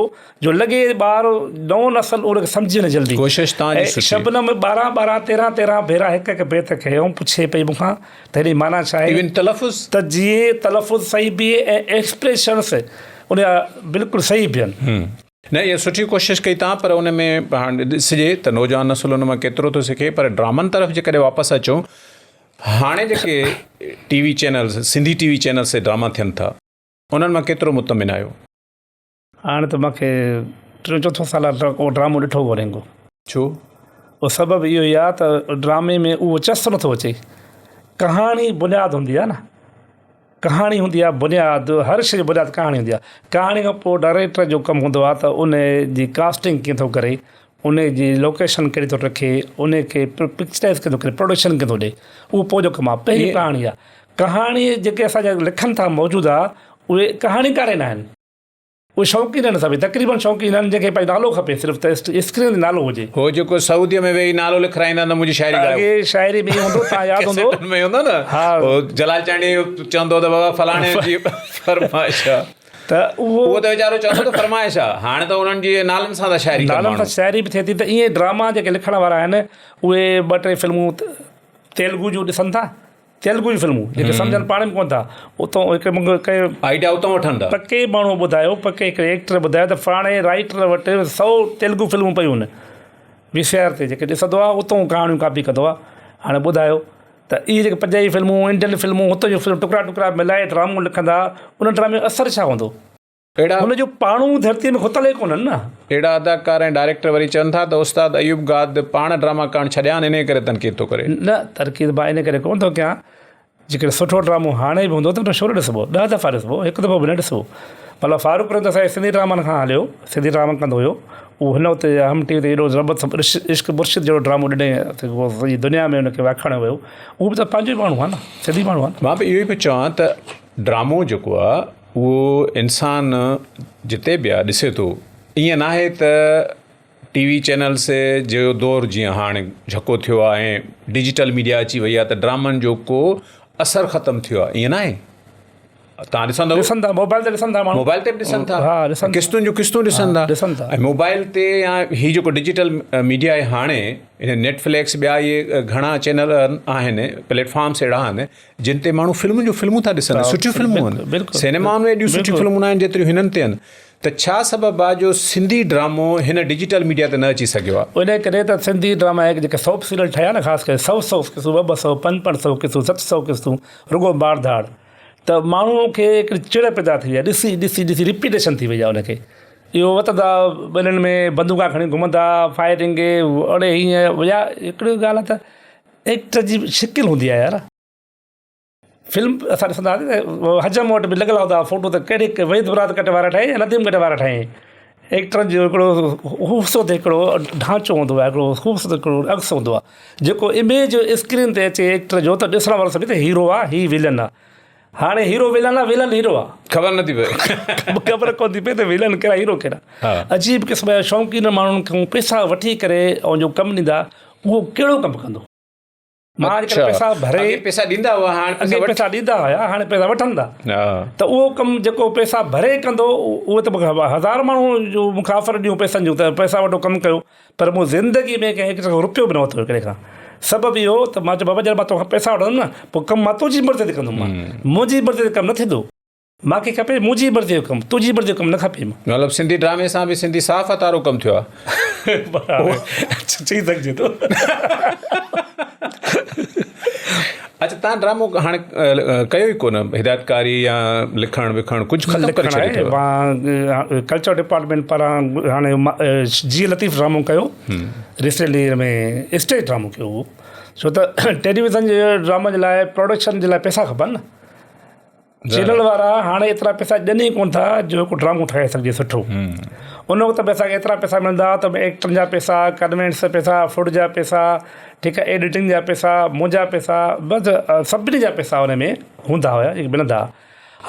جو لڳي ٻار نئون نسل ان کي سمجهي وڃي جلدي ڪوشش تان جي سٺي. شبنم ٻارهن ٻارهن تيرهن تيرهن ڀيرا هڪ هڪ بيت کي ۽ پڇي پئي مون کان ته هن جي معنيٰ ڇا آهي ايون تلفظ ته جيئن تلفظ صحيح بيهي ۽ ايڪسپريشنس ان جا بلڪل صحيح بيهن. نه اها سٺي ڪوشش ڪئي تان پر ان ۾ هاڻ ڏسجي ته نوجوان نسل ان مان ڪيترو ٿو سکي پر ڊرامن طرف جيڪڏهن واپس اچون هاڻي جيڪي T V channels Sindhi T V channels تي ڊراما ٿين ٿا انهن مان ڪيترو مطمئن آهيو؟ هاڻي ته مونکي ٽيون چوٿون سال آهي ڪو ڊرامو ڏٺو ڪونهي ڪو. ڇو؟ اهو سبب اهو ئي آهي ته ڊرامي ۾ اهو چس نٿو اچي ڪهاڻي بنياد هوندي آهي نه. ڪهاڻي هوندي آهي بنياد، هر شيء جو بنياد ڪهاڻي هوندي آهي. ڪهاڻي کان پوء ڊائريڪٽر جو ڪم هوندو آهي ته ان جي ڪاسٽنگ ڪيئن ٿو ڪري، ان جي لوڪيشن ڪهڙي ٿو رکي، ان کي پڪچرائيز ڪيئن ٿو ڪري، پروڊڪشن ڪيئن ٿو ڏئي، اهو پوء جو ڪم آهي. پهرين ڪهاڻي آهي. ڪهاڻي جيڪي اسان جا لکن ٿا موجوده اهي ڪهاڻيڪار ئي ناهن. اهي شوقين آهن سڀئي تقريبن شوقين آهن جنهن کي پنهنجو نالو کپي صرف ته اسڪرين تي نالو هجي. هو جيڪو سعودي ۾ ويهي نالو لکرائيندا آهن ته منهنجي شاعري ڳايو. اڳي شاعري ۾ ائين هوندو تان ياد هوندو. ڪيسيٽن ۾ هوندو نه ها. هو جلال چانڊيو چوندو ته بابا فلاڻي جي فرمائش آ. ته اهو. اهو ته ويچارو چوندو ته فرمائش آ. هاڻي ته انهن جي نالن سان ته شاعري ڪن نالن سان شاعري به ٿئي ٿي ته ائين ڊراما جيڪي لکڻ وارا آهن اهي ٻه ٽي فلمون تيلگو جون ڏسن ٿا. تيلگو جون فلمون جيڪي سمجهن پاڻ به ڪونه ٿا اتان هڪ مون کي ڪنهن آئيڊيا اتان وٺن ٿا. پڪي ماڻهو ٻڌايو پڪي هڪڙي ايڪٽر ٻڌايو ته فلاڻي رائيٽر وٽ سو تيلگو فلمون پيون آهن وي سي آر تي جيڪي ڏسندو آهي اتان ڪهاڻيون ڪاپي ڪندو آهي هاڻي ٻڌايو ته اهي جيڪي پنجابي فلمون انڊين فلمون هتان جون فلمون ٽڪرا ٽڪرا ملائي ڊرامو لکندا ان ڊرامي جو اثر ڇا هوندو؟ اهڙا. هن جون پاڙون ڌرتيء ۾ کتل ئي ڪونهن نه. اهڙا اداڪار ۽ ڊائريڪٽر وري چون ٿا ته استاد ايوب گاد پاڻ ڊراما ڪرڻ ڇڏيا آهن انهيء ڪري تنقيد ٿو ڪري. نه تنقيد مان ان ڪري ڪونه ٿو ڪيان جيڪڏهن سٺو ڊرامو هاڻي به هوندو ته ڇو نه ڏسبو ڏهه دفعا ڏسبو هڪ دفعو به نه ڏسبو مطلب فاروق رند اسان جي سنڌي ڊرامن کان هليو سنڌي ڊراما ڪندو هيو اهو هن وقت هم ٽي وي تي ايڏو زبردست عشق مرشد جهڙو ڊرامو ڏنائين سڄي دنيا ۾ ان کي واکاڻيو ويو اهو به ته پنهنجو ئي ماڻهو آهي نه سنڌي ماڻهو آهي نه. مان به اهو ئي پيو چوان ته ڊرامو جيڪو آهي اهو انسان جتي به آ ڏسي ٿو ائين ناهي ته ٽي وي چينلس جو دور جيئن هاڻي جهڪو ٿيو آ ۽ ڊجيٽل ميڊيا اچي وئي آ ته ڊرامن جو ڪو اثر ختم ٿيو آ ائين ناهي تان ڏسندو ڏسن ٿا موبائل تي ڏسن ٿا ماڻهو موبائل تي به ڏسن ٿا ها ڏسن قسطن جون قسطون ڏسن ٿا ڏسن ٿا ۽ موبائل تي يا هي جيڪو ڊجيٽل ميڊيا آهي هاڻي ان نيٽ فليڪس ٻيا اهي گهڻا چينل آهن پليٽ فارمس اهڙا آهن جن تي ماڻهو فلمن جون فلمون ٿا ڏسن سٺيون فلمون آهن سينيمائن ۾ ايڏيون سٺيون فلمون آهن جيتريون هنن تي آهن ته ڇا سبب آهي جو سنڌي ڊرامو هن ڊجيٽل ميڊيا تي نه اچي سگهيو آهي؟ ان ڪري ته سنڌي ڊراما جيڪي سوپ سيريل ٺهيا نه خاص ڪري سو سو قسطون ٻه ٻه سو پنج پنج سو قسطون ست سو قسطون رڳو مار ڌاڙ ته ماڻهو کي هڪڙي چڙ پيدا ٿي وئي آهي ڏسي ڏسي ڏسي رپيٽيشن ٿي وئي آهي ان کي اهو وتندا ٻنين ۾ بندوقا کڻي گهمندا فائرنگ اڙي هيئن يا هڪڙي ڳالهه آهي ته ايڪٽر جي شڪل هوندي آهي يار فلم اسان ڏسندا هئاسين ته حجم وٽ به لڳل هوندا هئا فوٽو ته ڪهڙي وحيد مراد ڪٽ وارا ٺاهي يا نديم ڪٽ وارا ٺاهي ايڪٽرن جو هڪڙو خوبصورت هڪڙو ڍانچو هوندو آهي هڪڙو خوبصورت هڪڙو عڪس هوندو آهي جيڪو اميج اسڪرين تي اچي ايڪٽر جو ته ڏسڻ وارو سمجهي ته هيرو آهي هي ولن آهي هاڻي هيرو ولن آهي ولن هيرو آهي خبر نٿي پئي خبر ڪونه ٿي پئي ته ولن ڪهڙا هيرو ڪهڙا عجيب قسم جا شوقين ماڻهن کان پئسا وٺي ڪري ۽ جو ڪم ڏيندا اهو ڪهڙو ڪم ڪندو مان اڄڪلهه پئسا ڀري اڳي پئسا ڏيندا هئا هاڻ اڳي پئسا ڏيندا هيا هاڻي پئسا وٺن ٿا ته اهو ڪم جيڪو پئسا ڀري ڪندو اهو ته مونکي هزار ماڻهو جو مونکي آفر ڏنيون پئسن جون ته پئسا وٺو ڪم ڪيو پر مون زندگي ۾ ڪنهن هڪ روپيو به نه ورتو هڪڙي کان سبب اهو ته مان چيو بابا جڏهن مان توکان پئسا وٺندم نه پوء ڪم مان تنهنجي مرضي تي ڪندم مان منهنجي مرضي تي ڪم نه ٿيندو مان کي کپي منهنجي مرضي جو ڪم تنهنجي مرضي جو ڪم نه کپي. مطلب سنڌي ڊرامي سان به سنڌي صحافت وارو ڪم ٿيو آ. چئي سگهجي ٿو. اڇا تان ڊرامو هاڻي ڪيو ئي ڪونه هدايتڪاري يا لکڻ وکڻ ڪجهه ختم ڪري ڇڏيو اٿو. مان ڪلچر ڊپارٽمينٽ پاران هاڻي جي لطيف ڊرامو ڪيو ريسينٽلي ۾ اسٽيج ڊرامو ڪيو هو ڇو ته ٽيليويزن جي ڊرامن جي لاء پروڊڪشن جي لاء پئسا کپن نه. چينل وارا هاڻي ايترا پئسا ڏين ئي ڪونه ٿا جو هڪ ڊرامو ٺاهي سگهجي سٺو ان وقت به اسانکي ايترا پئسا ملندا هئا ته ايڪٽرن جا پئسا ڪنوينس جا پئسا فوڊ جا پئسا ٺيڪ آهي ايڊيٽنگ جا پئسا منهنجا پئسا بس سڀني جا پئسا ان ۾ هوندا هيا جيڪي ملندا هئا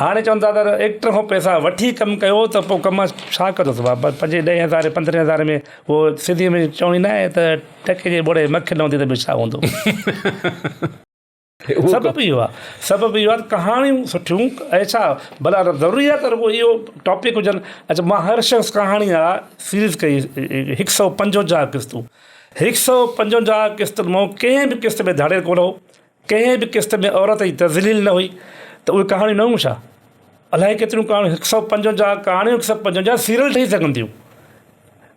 هاڻي چون ٿا ته ايڪٽر کان پئسا وٺي ڪم ڪيو ته پوء ڪم ڇا ڪندس بابا پنجين ڏهين هزارين پندرهين هزارين ۾ اهو سنڌي ۾ چوڻي نه آهي ته ٽڪي جي ٻوڙي مک نه هوندي ته ٻيو ڇا هوندو. سبب اهو آهي سبب اهو آهي ته ڪهاڻيون سٺيون ۽ ڇا ڀلا ضروري آهي ته رڳو اهو ٽاپڪ هجن اڇا مان هر شخص ڪهاڻي آ سيريز ڪئي هڪ سو پنجونجاهه قسطون هڪ سو پنجونجاهه قسطن مان ڪنهن به قسط ۾ ڌاڙيل ڪونه هو ڪنهن به قسط ۾ عورت جي تذليل نه هئي ته اهي ڪهاڻيون نه هيون ڇا الائي ڪيتريون ڪهاڻيون هڪ سو پنجونجاهه ڪهاڻيون هڪ سو پنجونجاهه سيريل ٺهي سگهن ٿيون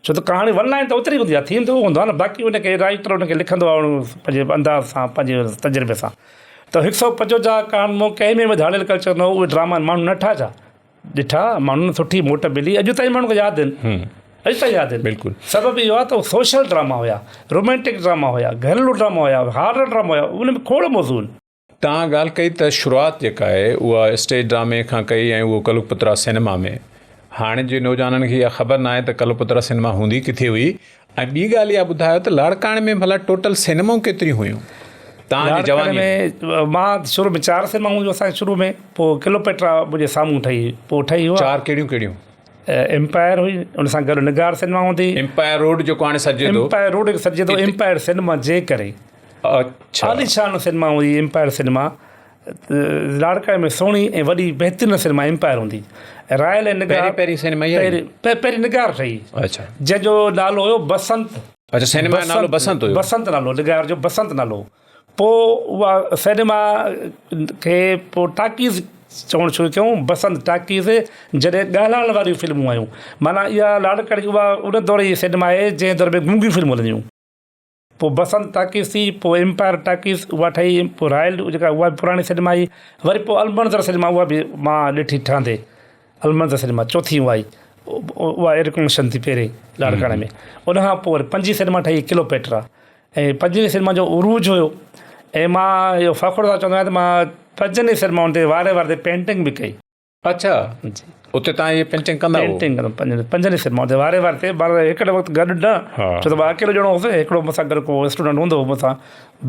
ڇو ته ڪهاڻي ون لائن ته اوتري هوندي آهي ٿيم ته اهو هوندو آهي نه باقي ان کي رائيٽر ان کي لکندو آهي پنهنجي انداز سان پنهنجي تجربي سان ته هڪ سو پنجونجاهه ڪهاڻين مان ڪنهن ۾ به ڌاڙيل ڪلچر نه هو اهي ڊراما ماڻهن نه ٺاهيا ڇا ڏٺا ماڻهن سٺي موٽ ملي اڄ تائين ماڻهن کي ياد آهن اڄ تائين ياد آهن بلڪل سبب اهو آهي ته سوشل ڊراما هيا رومانٽڪ ڊراما هيا گهريلو ڊراما هيا هارر ڊراما هيا ان ۾ کوڙ موضوع آهن. توهان ڳالهه ڪئي ته شروعات جيڪا آهي اها اسٽيج ڊرامي کان ڪئي ۽ اهو ڪلوپترا سئنيما ۾ هاڻي جي نوجوانن کي اها خبر ناهي ته ڪلوپترا سئنيما هوندي ڪٿي هئي ۽ ٻي ڳالهه اها ٻڌايو ته لاڙڪاڻي ۾ ڀلا ٽوٽل سئنيمائون ڪيتريون هيون؟ توهان جي جواني ۾ مان شروع ۾ چار سئنيما هونديون اسان جي شروع ۾ پوء ڪلوپيٽرا منهنجي سامهون ٺهي پوء ٺهي اها چار ڪهڙيون ڪهڙيون؟ ايمپائر هئي ان سان گڏ نگار سئنيما هوندي. ايمپائر روڊ جيڪو هاڻي سڏجي ٿو. ايمپائر روڊ جيڪو سڏجي ٿو ايمپائر سئنيما جي ڪري. اڇا. عاليشان سئنيما هوندي ايمپائر سئنيما لاڙڪاڻي ۾ سهڻي ۽ وڏي بهترين سئنيما ايمپائر هوندي. رائل ۽ نگار پهرين پهرين سئنيما اها هئي. پهرين نگار ٺهي. اڇا. جنهن جو نالو هيو بسنت. اڇا سئنيما جو نالو بسنت هيو. بسنت نالو نگار جو بسنت نالو هو. پوء اها سئنيما کي پوء ٽاڪيز چوڻ شروع ڪيائون بسنت ٽاڪيز جڏهن ڳالهائڻ واريون فلمون آيون معنيٰ اها لاڙڪاڻي جي اها ان دور جي سئنيما آهي جنهن دور ۾ گونگيون فلمون هلنديون هيون. پوء بسنت ٽاڪيز ٿي پوء ايمپائر ٽاڪيز اها ٺهي پوء رائل جيڪا اها به پراڻي سئنيما هئي وري پوء المنظر سئنيما اها به مان ڏٺي ٺهندي المنظر سئنيما چوٿين اها آئي اها ايئرڪنڊيشن ٿي پهرين لاڙڪاڻي ۾ ان کان پوء وري پنجين سئنيما ٺهي ڪلوپيٽرا ۽ پنجين سئنيما جو عروج هيو ۽ مان اهو فخر سان چوندو آهيان ته مان پنجن ئي سئنيمائن تي واري واري تي پينٽنگ به ڪئي. اڇا جي اتي تان اهي پينٽنگ ڪندا هئو؟ پينٽنگ ڪندو پنجن پنجن ئي سئنيمائن تي واري واري تي پر هڪڙي وقت گڏ نه ڇو ته مان اڪيلو ڄڻو هوس هڪڙو مون سان گڏ ڪو اسٽوڊنٽ هوندو هو مون سان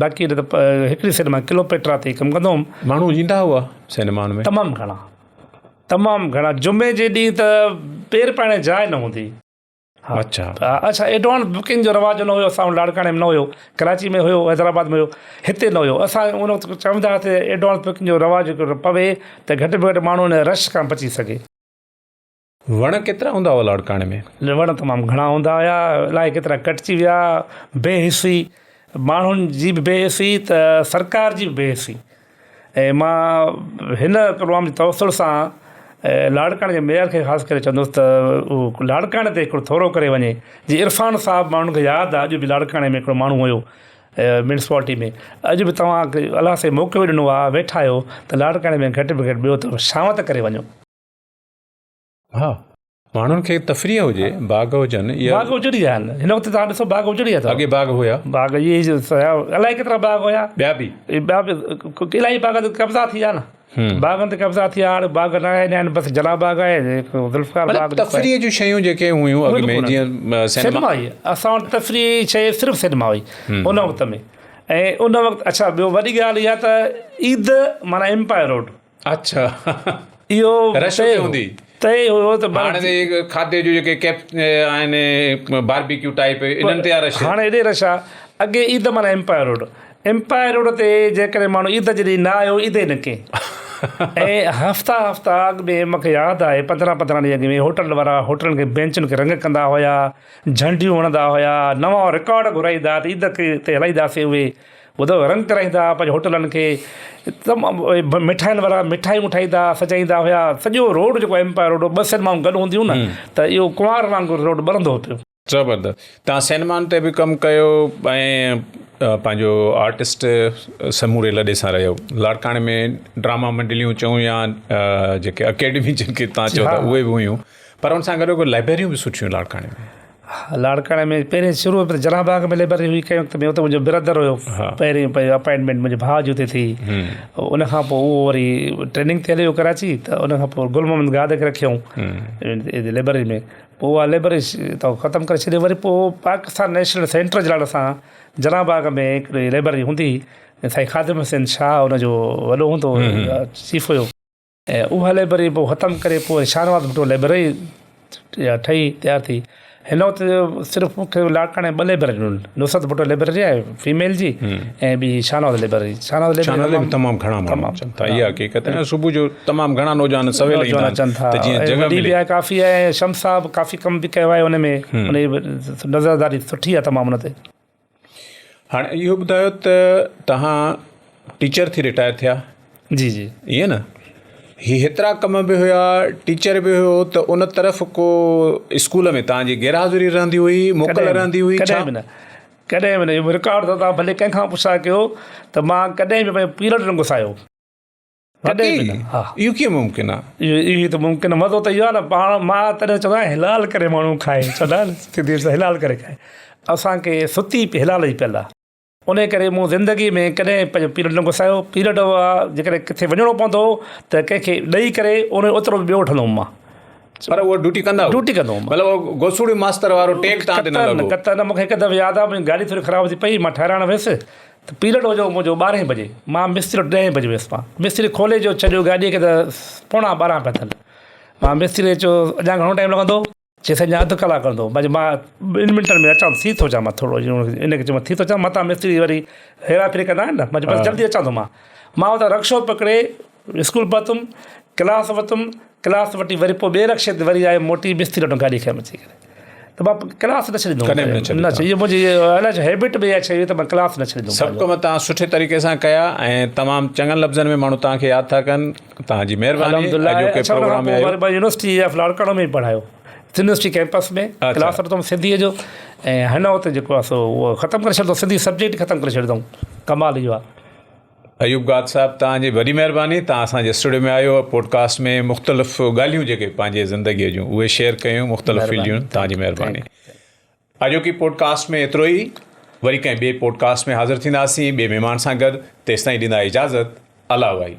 باقي نه ته هڪڙي سئنيما ڪلوپيٽرا تي ڪم ڪندو هوم. ماڻهو ايندا هئا سئنيمائن ۾؟ تمام گهڻا تمام گهڻا جمعي جي ڏينهن ته پير پائڻ جي جاء نه هوندي. اڇا. اڇا ايڊوانس بڪنگ جو رواج نه هيو اسان وٽ لاڙڪاڻي ۾ نه هيو ڪراچي ۾ هيو حيدرآباد ۾ هيو هتي نه هيو اسان ان وقت چوندا هئاسي ايڊوانس بڪنگ جو رواج پوي ته گهٽ ۾ گهٽ ماڻهو ان رش کان بچي سگهي. وڻ ڪيترا هوندا هئا لاڙڪاڻي ۾؟ وڻ تمام گهڻا هوندا هيا الائي ڪيترا ڪٽجي ويا بي حسي ماڻهن جي به بي حسي ته سرڪار جي به بي حسي ۽ مان هن پروگرام جي توسل سان لاڙڪاڻي جي ميئر کي خاص ڪري چوندس ته اهو لاڙڪاڻي تي هڪڙو ٿورو ڪري وڃي جي عرفان صاحب ماڻهن کي ياد آهي اڄ به لاڙڪاڻي ۾ هڪڙو ماڻهو هيو ميونسپالٽي ۾ اڄ به توهان کي الله سائين موقعو ڏنو آهي ويٺا آهيو ته لاڙڪاڻي ۾ گهٽ ۾ گهٽ ٻيو ته شانت ڪري وڃو. ها ماڻهن کي تفريح هجي باغ هجن يا باغ اجڙي ويا آهن هن وقت توهان ڏسو باغ اجڙي ويا اٿو اڳي باغ هيا باغ اهي الائي ڪيترا باغ هيا ٻيا به ٻيا به الائي باغ تي قبضا ٿي ويا نه باغن تي قبضا ٿي ويا هاڻي باغ نه آهن آهن بس جناح باغ آهي ذوالفقار باغ تفريح جون شيون جيڪي هيون اڳ ۾ جيئن سينما هئي اسان وٽ تفريح شيء صرف سينما هئي ان وقت ۾ ۽ ان وقت اڇا ٻيو وڏي ڳالهه اها ته عيد معنيٰ ايمپائر روڊ اڇا اهو رش اتي هوندي طئي هيو ته هاڻي ته کاڌي جو جيڪي ڪيف آهن باربيڪيو ٽائپ انهن تي آ رش هاڻي ايڏي رش آ اڳي عيد معنيٰ ايمپائر روڊ ايمپائر روڊ تي جيڪڏهن ماڻهو عيد جي ڏينهن نه آيو عيد ئي نه ڪئي ۽ هفتا هفتا اڳ ۾ مونکي ياد آهي پندرهن پندرهن ڏينهن اڳ ۾ هوٽل وارا هوٽلن کي بينچن کي رنگ ڪندا هيا جهنڊيون هڻندا هيا نوان رڪارڊ گهرائيندا ته عيد تي هلائينداسين اهي ٻڌو رنگ ڪرائيندا ها پنهنجي هوٽلن کي تمام مٺاين وارا مٺايون ٺاهيندا سجائيندا هيا سڄو روڊ جيڪو ايمپائر روڊ ٻه سئنيمائون گڏ هونديون نه ته اهو ڪنوار وانگر روڊ ٻرندو هو پيو. زبردست توهان سئنيمائن تي به ڪم ڪيو ۽ پنهنجو آرٽسٽ سموري لڏي سان رهيو لاڙڪاڻي ۾ ڊراما منڊليون چئون يا جيڪي اڪيڊمي جن کي توهان چئو ٿا اهي به هيون پر ان سان گڏو گڏ لائبريريون به سٺيون لاڙڪاڻي ۾. لاڙڪاڻي ۾ پهرين شروع ۾ جناح باغ ۾ لائبريري هئي ڪنهن وقت ۾ اتي منهنجو برادر هيو پهرين پهرين اپائنٽمينٽ منهنجي ڀاء جي اتي ٿي ان کان پوء اهو وري ٽريننگ تي هليو ويو ڪراچي ته ان کان پوء گل محمد گاد کي رکيائون لائبريري ۾ پوء اها لائبريري اتان ختم ڪري ڇڏي وري پوء پاڪستان نيشنل سينٽر جي نالي سان جناح باغ ۾ هڪڙي لائبريري هوندي هئي سائين خادم حسين شاهه ان جو وڏو هوندو هو چيف هيو. ۽ اها لئبرري پوء ختم ڪري پوء شاهنواز ڀٽو لئبرري ٺهي تيار ٿي. هن وقت صرف مون کي لاڙڪاڻي ۾ ٻه لئبرريون آهن نصرت ڀٽو لئبرري آهي فيميل جي ۽ ٻي شاهنواز لئبرري. شاهنواز لئبرري ۾ تمام گهڻا ماڻهو اچن ٿا اها حقيقت آهي ۽ صبح جو تمام گهڻا نوجوان سويل ايندا آهن ته جيئن جڳهه ملي. وڏي به آهي ڪافي آهي شمس صاحب ڪافي ڪم به ڪيو آهي ان ۾ ان جي نظرداري سٺي آهي تمام ان تي. هاڻي اهو ٻڌايو ته توهان ٽيچر ٿي رٽائر ٿيا؟ جي جي. ائين نه؟ هي هيترا ڪم به هيا ٽيچر به هيو ته ان طرف ڪو اسڪول ۾ توهان جي غير حاضري رهندي هئي موڪل رهندي هئي ڇا؟ ڪڏهن به نه ڪڏهن به نه اهو رڪارڊ اٿو توهان ڀلي ڪنهن کان پڇا ڪيو ته مان ڪڏهن به پنهنجو پيرڊ نه گسايو. ڪڏهن به نه. ها. اهو ڪيئن ممڪن آ؟ اهو ته ممڪن مزو ته اهو آ نه پاڻ مان تڏهن چوندو آهيان حلال ڪري ماڻهو کائي چوندا آهن سنڌي ۾ حلال ڪري کائي اسان کي ستي حلال جي پيل آ ان ڪري مون زندگي ۾ ڪڏهن پنهنجو پيرڊ نه گسايو پيرڊ جيڪڏهن ڪٿي وڃڻو پوندو هو ته ڪنهن کي ڏئي ڪري ان جو اوترو ٻيو وٺندو هوم مان. پر اهو ڊيوٽي ڪندا هئو؟ ڊيوٽي ڪندو هوم. مطلب اهو گوسوڙي ماستر وارو ٽيگ تان تي نه لڳو. قطعاً نه، مون کي هڪ دفعي ياد آ منهنجي گاڏي ٿوري خراب ٿي پئي، مان ٺهرائڻ ويس ته پيرڊ هو جو منهنجو ٻارهين بجي، مان مستري وٽ ڏهين بجي ويس مان مستري کولي جو ڇڏيو گاڏيء کي ته پوڻا 12 پيا ٿين، مان مستري کي چيو اڃا گهڻو ٽائيم لڳندو؟ چيس اڃا اڌ ڪلاڪ لڳندو، مان چيو مان ٻن منٽن ۾ اچان ٿو ٿي ٿو اچان مان ٿورو ان کي چيو مان ٿي ٿو اچان متان مستري وري هيرا ڦيري ڪندا آهن نه، مان چيو بس جلدي اچان ٿو مان، مان اتان رڪشو پڪڙي اسڪول پهتم، ڪلاس ورتم، ڪلاس وٺي وري پوء ٻئي رڪشي تي وري آيم موٽي مستري وٽان گاڏي کنيم اچي ڪري ته مان ڪلاس نه ڇڏيندو ڪڏهن به نه ڇڏيندو نه اهو منهنجي الائي ڇو هيبٽ به اها شيء هئي ته مان ڪلاس نه ڇڏيندو سڀ ڪم توهان سٺي طريقي سان ڪيا ۽ تمام چڱن لفظن ۾ ماڻهو توهان کي ياد ٿا ڪن توهان جي مهرباني اڄوڪي پروگرام ۾ آيو مان يونيورسٽي آف لاڙڪاڻو ۾ پڙهايو يونيورسٽي ڪيمپس ۾ ڪلاس ورتم سنڌيء جو ۽ هن وقت جيڪو آهي سو اهو ختم ڪري ڇڏيو سنڌي سبجيڪٽ ختم ڪري ڇڏيو اٿئون ڪمال اهو آهي. ايوب گاد صاحب توهان جي وڏي مهرباني توهان اسان جي اسٽوڊيو ۾ آيو پوڊڪاسٽ ۾ مختلف ڳالهيون جيڪي پنهنجي زندگي جون اهي شيئر ڪيون مختلف فيلڊون توهان جي مهرباني اڄوڪي پوڊڪاسٽ ۾ ايترو ئي وري ڪنهن ٻئي پوڊڪاسٽ ۾ حاضر ٿينداسين ٻئي مهمان سان گڏ تيستائين ڏيندا اجازت الله وائي.